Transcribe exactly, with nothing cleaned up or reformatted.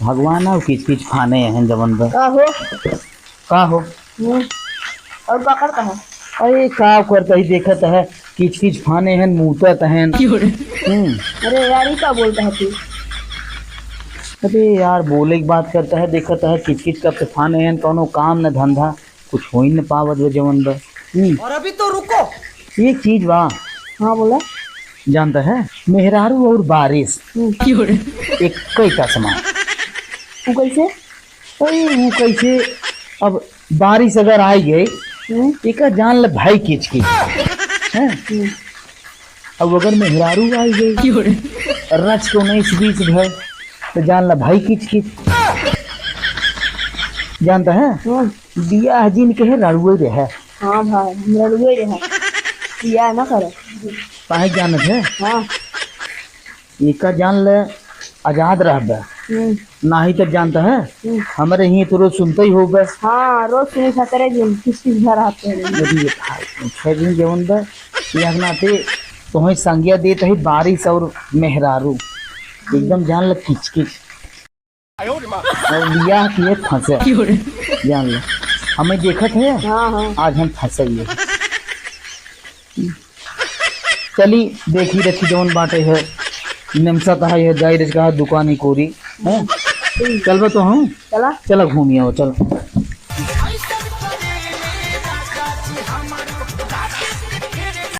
भगवान आओ किच किच फाने हैं जवन बा। का हो? का हो? हम्म। और का करता है? अरे का करता ही देखत है, किच किच फाने हैं, मूतत हैं। क्यों रे? हम्म। अरे यार, ये का बोलता है तू? अरे यार, बोले की बात करता है, देखत है किच किच कब से फाने हैं, कौनो काम न धंधा, कुछ हो ही न पावत बा जवन बा। हम्म। और अभी तो रुको। एक चीज बा। हाँ, बोला। जानता है, मेहरारू और बारिश हम्म। एक ही कसम है। वो कैसे? अरे, वो कैसे? अब बारिश अगर आई गई, हम्म। एका जान ले भाई किच किच। हैं? हम्म। अब अगर मेहरारू आई गई, रच के उन्नीस बीस भर, तो जान ले भाई किच किच। जानता है? हम्म। बियाह जिन के है, रड़ुए रहे। हाँ भाई, हम रड़ुए रहे। बियाह ना करे। काहे जानत है? हाँ। एका जान ले, आजाद रहबे। हम्म। नाही तब जानता है, हम्म। हमरे ही तो रोज सुनते ही होबे। हाँ, रोज सुनी था तेरे दिन, किस किस घर आते हैं। अरे ये भाई, छह दिन जवन बा, ये नाते तोहे संज्ञा देत है बारिश और मेहरारू। एकदम जान ले किच किच। और बियाह किए फंसे। जान ले। हमें देखत है, हाँ, हाँ। आज हम फंसे ही है। चली, देखी रखी जवन बाटे है, निमसा कहा है, जाई रच कहा दुकान ही कोरी, हैं? ठीक। चलबे तो हम? चला। चला घूमी आओ, चल।